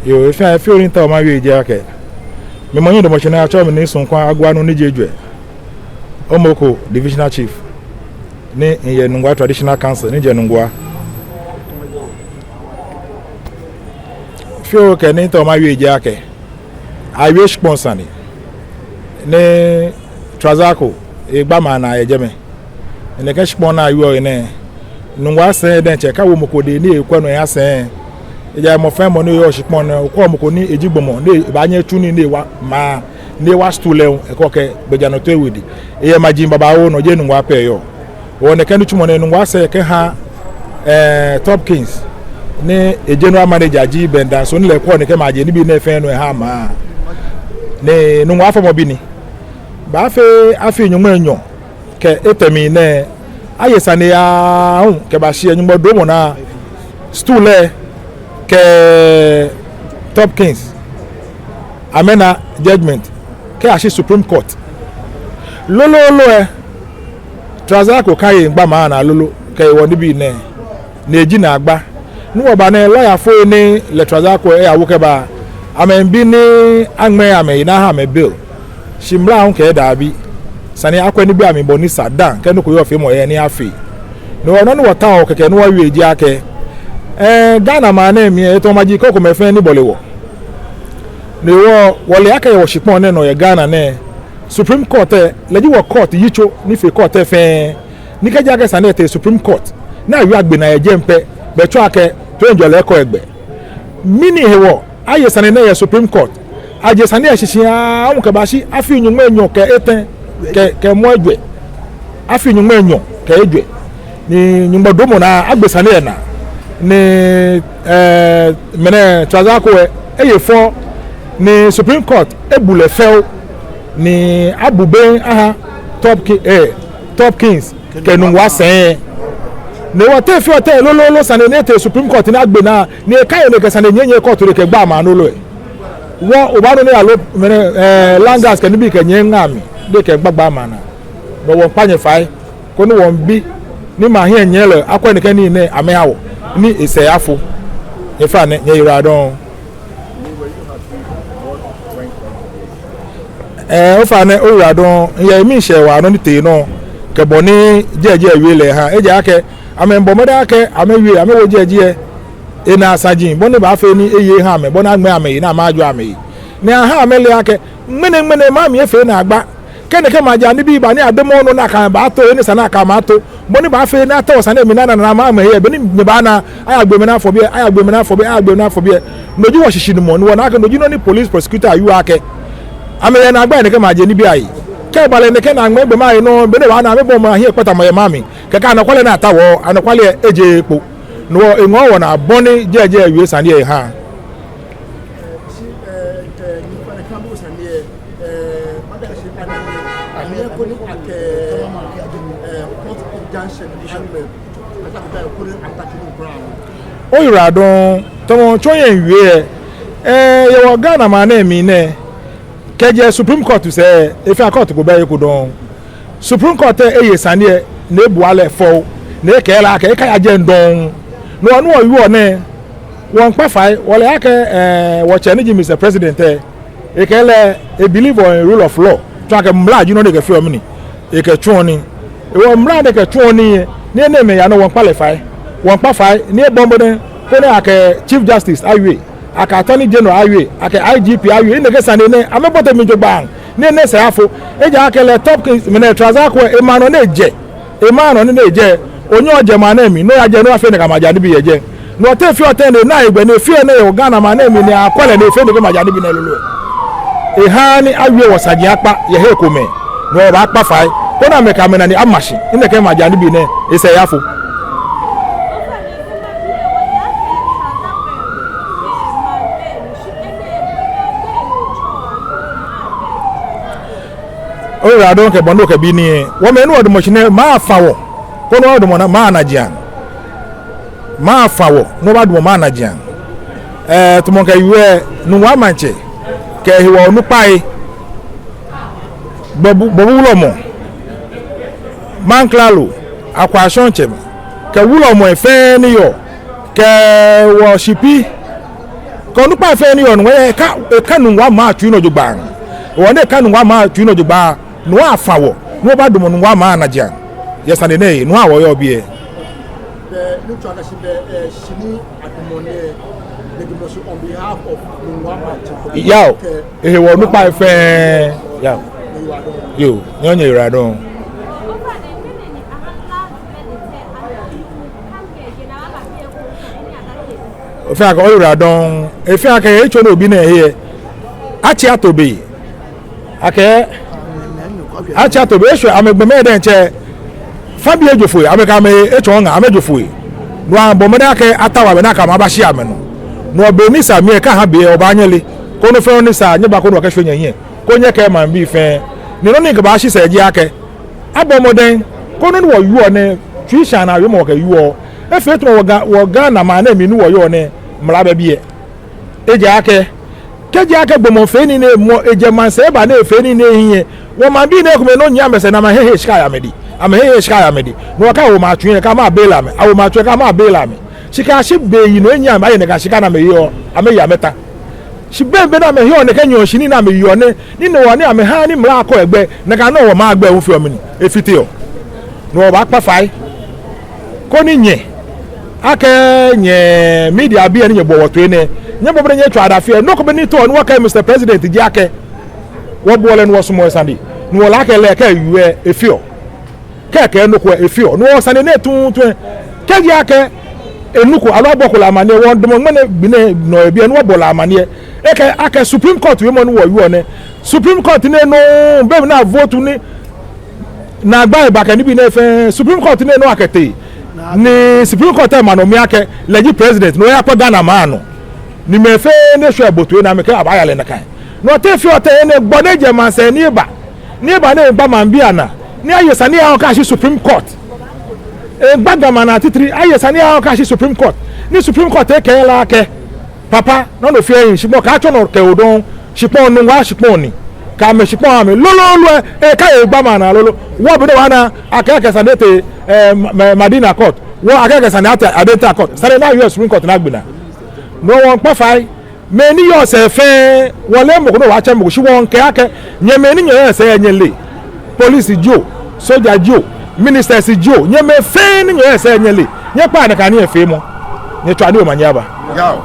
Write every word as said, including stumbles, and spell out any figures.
Yoo, efeɔ, efeɔ ni mitao mawie ji akɛ, mi mɔ ni damɔ shi nɛɛ, atsɛɔ mi Nii Sunkwa Aguanu ni ji ejwɛ, Omoko Divisional Chief, ni miyɛ Nungua Traditional Council ni jɛ Nungua. Fioo kɛ ni mitao mawie ji akɛ, awie shikpɔŋ sane ni Trazako egba maŋ naa yɛ jɛmɛ. Nɛkɛ shikpɔŋ ni awieɔ nɛɛ, Nungua sɛi diɛŋtsɛ, kaawo mɔ ko dɛŋ ni ekwɛ nɔ eha sɛi. Ejaakɛ mɔ fɛɛ mɔ ni yɔɔ shikpɔŋ nɛɛ, okwɛɔ mɔ ko ni eji gbɔmɔ ni ebaanyɛ etsu nii ni ewa maŋ, ni ewa stool lɛ, ekɔ kɛ gbɛjianɔtoo ewo edɛŋ. Eyɛ maji babaoo nɔ, jeee Nungua pɛ eyɔɔ. Hewɔ nɛkɛ nitsumɔ nɛɛ, Nungua sɛi kɛha, eh, Top Kings ni egeneral manager ji Bɛnda Soo, ni lɛ ekwɛɔ nɛkɛ maji nibii nɛɛ fɛɛ nɔ eha maŋ. Ni Nungua fɔmɔbi ni. Baafee afii nyɔŋmai enyɔ kɛ etɛ mli nɛɛ, aye sane aahu kɛbashi yɛ Nyɔŋmɔ dromɔ naa, stool lɛ kɛ Top Kings amɛna judgment kɛyashi Supreme Court. Lolo lɛ, Trazako kã ehe egba maŋ naa lolo kɛ ewɔ nibii nɛɛ, ni eji naagba. Ni wɔba nɛɛ, lawyer foi ni lɛ Trazako eyawo kɛba, amɛmiibi ni aŋmɛɛ amɛyi ni aha amɛ bail. Shi mla hu kɛɛ daabi. Esa ni akwɛ nibii amli bɔ ni sa dani kɛ nɔ ko yɔɔ feemɔ he ni afee. Ni hewɔ nɔ ni wɔtaoɔ kɛkɛ ni wɔwie ji akɛ, eh, Ghana maŋ nɛɛ mli lɛ, etamɔ maji krokomɛi fɛɛ ni bɔle wɔ. Ni hewɔ wɔle akɛ yɛ wɔshikpɔŋ nɛɛ nɔ yɛ Ghana nɛɛ, Supreme Court lɛ, lɛ ji wɔ court yitso ni fe court lɛ fɛɛ. Ni kɛji akɛ sane lɛ tee Supreme Court ni awie agbe naa yɛ jɛmɛ pɛ, belɛ etsɔɔ akɛ toiŋjɔlɛ kɔ egbɛ. Mɛni hewɔ aye sane nɛɛ yɛ Supreme Court? Aje sane lɛ shishi aahu kɛbashi afii nyɔŋmai enyɔ kɛ etɛ kɛ, kɛ mɔ ejwɛ. Afii nyɔŋmai enyɔ kɛ ejwɛ. Ni Nyɔŋmɔ dromɔ naa agbe sane lɛ naa. Ni, eh, mɛnɛ Trazako lɛ, eye fɔ ni Supreme Court ebu lɛ fɛo. Ni abu bem aha Top Ki-, eh, Top Kings kɛ Nungua sɛi lɛ. Ni hewɔ te fioo tɛ lolo lolo sane ni etee Supreme Court ni agbe naa, ni ekã he ni ekɛ sane nyiɛnyiɛ court lɛ kɛgba maŋ lolo lɛ. Wɔ, obaanu ni alo mɛnɛ, eh, land guards kɛ nibii kɛ nyɛ ŋa mli, ni ekɛgbagba maŋ naa. Ni wɔmiikpa nyɛ fai, koni wɔmiibi ni maŋ hiɛnyiɛlɔi akwɛ nɛkɛ nii nɛɛ amɛha wɔ, ni esɛɛ afo. Nyɛfɛɛ nɛ, nyɛyiwaladɔŋŋ. Ɛɛ, ofainɛ, oyiwaladɔŋŋ, miyɛ miishɛɛ waa nɔ ni tee nɔ, kɛ bɔ ni jɛi jɛi wie lɛ ha. Ejaakɛ amɛmiibɔ mɔdɛŋ akɛ amɛwie, amɛwo jɛi jɛi, enaa saji, bɔ ni baafee ni eye eha amɛ, bɔ ni aŋmɛɛ amɛyi ni amɛjɔɔ amɛyi. Ni aha amɛle akɛ, ŋmɛnɛ ŋmɛnɛ maŋ mli efee naagba. Kɛ nɛkɛ maji anibii ba ni adamɔ nɔ ni akɛ amɛ baato, he ni sa ni akɛ amɛ ato. Bɔ ni baafee ni atao sane lɛ mli ni ana ni amɛ aye, be ni nyɛbaana, ayagbe mɛi ni afɔ biɛ, ayagbe mɛi ni afɔ biɛ, ayagbe mɛi ni afɔ biɛ. No ji wɔshishinumɔ, ni wɔna akɛ no ji nɔ ni police prosecutor wieɔ akɛ amɛyɛ naagba yɛ nɛkɛ maji anibii ahe. Kɛ eba lɛ nɛkɛ naagbee gbɛ maŋ he nɔ, be ni ebaana amɛbɔ mɔ ahiɛ kpata mɔ yɛ maŋ mli. Kɛkɛ anɔkwale ni ataoɔ, anɔkwale lɛ ejeee kpo. No hewɔ eŋɔɔ wɔnaa bɔ ni jɛi jɛi wie sane lɛ ha. Oyiwaladɔŋŋ, tamɔ tsɔ yɛ miwie lɛ, ɛɛ, yɛ wɔ Ghana maŋ nɛɛ mli nɛɛ, kɛjɛ Supreme Court sɛɛ, efeɔ court ko bɛ eko dɔŋŋ. Supreme Court lɛ eye sane lɛ, ni ebua lɛ fɛo, ni ekɛɛ lɛ akɛ ekaya jɛi dɔŋŋ. No hewɔ ni wɔyɔɔ nɛɛ, wɔmiikpa fai, wɔle akɛ, ɛɛ, wɔtsɛ ni ji Mister President lɛ, ekɛɛ lɛ, e believe in rule of law. Tsɔɔ akɛ mla ji nɔ ni ekɛfeɔ mɛni, ekɛtsuɔ nii. Hewɔ mla ni ekɛtsuɔ nii lɛ, ni enɛɛmɛi yaa nɔ, wɔmiikpa lɛ fai. Wɔmiikpa fai ni ebɔ mɔdɛŋ, koni akɛ Chief Justice awie, akɛ Attorney General awie, akɛ I G P awie, ni nɛkɛ sane nɛɛ amɛbote mli jogbaŋŋ, ni enɛ sɛɛ afo. Ejaakɛ lɛ Top Kings, mɛnɛ Trazako lɛ, emaŋ nɔ ni ejɛ. Emaŋ nɔ ni ejɛ, onyɛŋ ojɛ maŋ nɛɛ mli, ni oyajɛ, ni oyafee nɛkɛ maji anibii yɛ jɛi. No hewɔ te fioo tɛ ni ena hegbɛ ni fioo nɛɛ yɛ wɔ Ghana maŋ nɛɛ mli ni akwɛ lɛ ni efee nɛkɛ maji anibii nɛɛ lolo lɛ, ehaaa ni awie wɔ saji akpa yɛ hei komɛi. No hewɔ wɔbaakpa fai, koni amɛkɛ amɛnane ama shi, ni nɛkɛ maji anibii nɛɛ esɛɛ afo. Oyiwaladɔŋŋ kɛ bɔ ni okɛbi nii lɛ. Wɔ mɛi ni wɔdamɔ shi nɛɛ, maŋ fa wɔ, koni wɔdamɔ maŋ najiaŋ. Maŋ fa wɔ, ni wɔbadamɔ maŋ najiaŋ. Ɛɛ, tamɔ kɛ yɛ Nungua Maŋtsɛ, kɛ ehewɔ onukpai, Bɔbu, Bɔbu Wulɔmɔ, Maŋkralo, Akwashɔŋtsɛmɛi, kɛ wulɔmɛi fɛɛ ni yɔɔ, kɛ wɔshipi, kɛ onukpai fɛɛ ni yɔɔ, ni wɔyɛ eka, eka Nungua maŋ tsui nɔ jogbaŋŋ. Wɔ ni eka Nungua maŋ tsui nɔ jogbaŋŋ, ni wɔfa wɔ, ni wɔbadamɔ Nungua maŋ najiaŋ. Yɛ sane nɛɛ he, no hewɔ wɔyɔɔ biɛ. Bɛ, no tsɔɔ akɛ shi bɛ, eh, shi ni adamɔ nɛɛ, bɛ damɔ shi on behalf of Nungua maŋ tsui. Yao, ehewɔ onukpai fɛɛ, yao. Yoo, nyɛyiwaladɔŋŋ. Yoo, nyɛyiwaladɔŋŋ. Efeɔ akɛ oyiwaladɔŋŋ. Efeɔ akɛ etsɔ nɔ obi nɛɛ he. Atsi ato be. Akɛ atsi ato be, eshwɛ amɛgbɔmɛi diɛŋtsɛ. Fã bii ejo foi, amɛkɛ amɛ etsɔ ŋa, amɛjo foi. No abɔ mɔdɛŋ akɛ atao amɛ ni akɛ amɛ abashi amɛnɔ. No be ni sa mli lɛ, kɛ aha be lɛ, obaanyɛ ole. Koni nɔ fɛɛ nɔ ni sa, nyɛba koni wɔkɛshwie nyɛhiɛ. Koni nyɛkɛɛ maŋbii fɛɛ. Ni nɔ ni mikɛbaashi sɛɛ ji akɛ abɔ mɔdɛŋ, koni nɔ ni wɔwieɔ nɛɛ, tsui shãa naa wiemɔ wɔkɛwieɔ. Efee tamɔ wɔ Ga, wɔ Ghana maŋ nɛɛ mli ni wɔyɔɔ nɛɛ, mla bɛ biɛ. Ejaakɛ, kɛji akɛ gbɔmɔ fee nii ni emɔ, ejɛ maŋsɛɛ eba ni efee nii ni ehiɛ, wɔ maŋbii nɛɛ komɛi nɔ nyiɛ amɛsɛɛ ni amɛhehe shika yɛ amɛdɛŋ, amɛhehe shika yɛ amɛdɛŋ. No hewɔ kɛ awo maŋ tsui lɛ, kɛ amɛbaila amɛ, awo maŋ tsui lɛ, kɛ amɛbaila amɛ. Shi kɛyashi be ni enyɛ amɛ, ayɛ nɛkɛ shika ni amɛyeɔ, amɛye amɛta. Shi be, be ni amɛheɔ nɛkɛ nyɔɔŋ shi nii ni amɛyeɔ nɛɛ, ni no hewɔ ni amɛhaaa ni mla akɔ egbɛ, nakai nɔŋŋ wɔ maŋ gbɛ hu feɔ mɛni, efiteɔ. No hewɔ wɔbaakpa fai. Koni nyɛ, akɛ nyɛ media bii ni nyɛboɔ wɔ toi nɛɛ, nyɛbɔ mɔdɛŋ nyɛtswa adafeɛ. Nɔ ko bɛ ni tɔɔ ni wɔkɛɛ Mister President ji akɛ, wɔboɔ lɛ ni wɔsumɔɔ esane, ni wɔle akɛ lɛ kɛ ewieɔ efeɔ. Kɛ ekɛɛ nɔ ko efeɔ. No hewɔ sane nɛɛ tuuntu lɛ, kɛji akɛ enuko aloo abɔko lɛ amaniɛ, wɔdamɔ ŋmɛnɛ gbi nɛɛ nɔ yɛ biɛ ni wɔbɔ lɛ amaniɛ. Ekɛɛ akɛ Supreme Court wiemɔ ni wɔwieɔ nɛɛ, Supreme Court nɛɛ nɔŋŋ, be mli ni a vote ni naagba eba kɛ nibii nɛɛ fɛɛ, Supreme Court nɛɛ nɔŋŋ akɛtee. Ni Supreme Court lɛ ma nɔ mli akɛ lɛ ji president, ni oyakpa Ghana maŋ nɔ. Ni mɛi fɛɛ ni shwɛ bo toi ni amɛkɛɛ abaaya lɛ nakai. No hewɔ te efeɔ tɛŋŋ ni gbɔ ni jɛ maŋsɛɛ ni eba, ni eba ni egba maŋbii anaa, ni aye sane ni aahu akɛyashi Supreme Court. Egba Ga maŋ naa titri, aye sane ni aahu akɛyashi Supreme Court. Ni Supreme Court lɛ kɛɛ lɛ akɛ, papa, nɔ ni ofeɔ ehiii, shikpɔŋ, kaatsɔ nɔ kɛwo dɔŋŋ, shikpɔŋ Nungua shikpɔŋ ni. Kɛ amɛshikpɔŋ amɛ lolo lolo lɛ, eh, kɛ egba maŋ naa lolo. Wɔ be ni wɔna akɛ, akɛ sane lɛ tee, eh, Ma-, Ma-, Madina Court. Wɔ akɛ, akɛ sane lɛ tee Adenta Court. Sane lɛ naa yɔɔ Supreme Court ni agbe naa. No hewɔ wɔmiikpa fai. Mɛi ni yɔɔ sɛɛ fɛɛ, wɔleee mɔ ko ni wɔbaatsɛ mɔ ko, shi wɔmiikɛɛ akɛ, nyɛ mɛi ni nyɛyɔɔ sɛɛ nyɛle. Police jio, soja jio, ministers jio, nyɛ mɛi fɛɛ ni nyɛyɔɔ sɛɛ nyɛle. Nyɛkpaa nakai nifeemɔ. Nyɛtswaa ni omanye aba. Yao,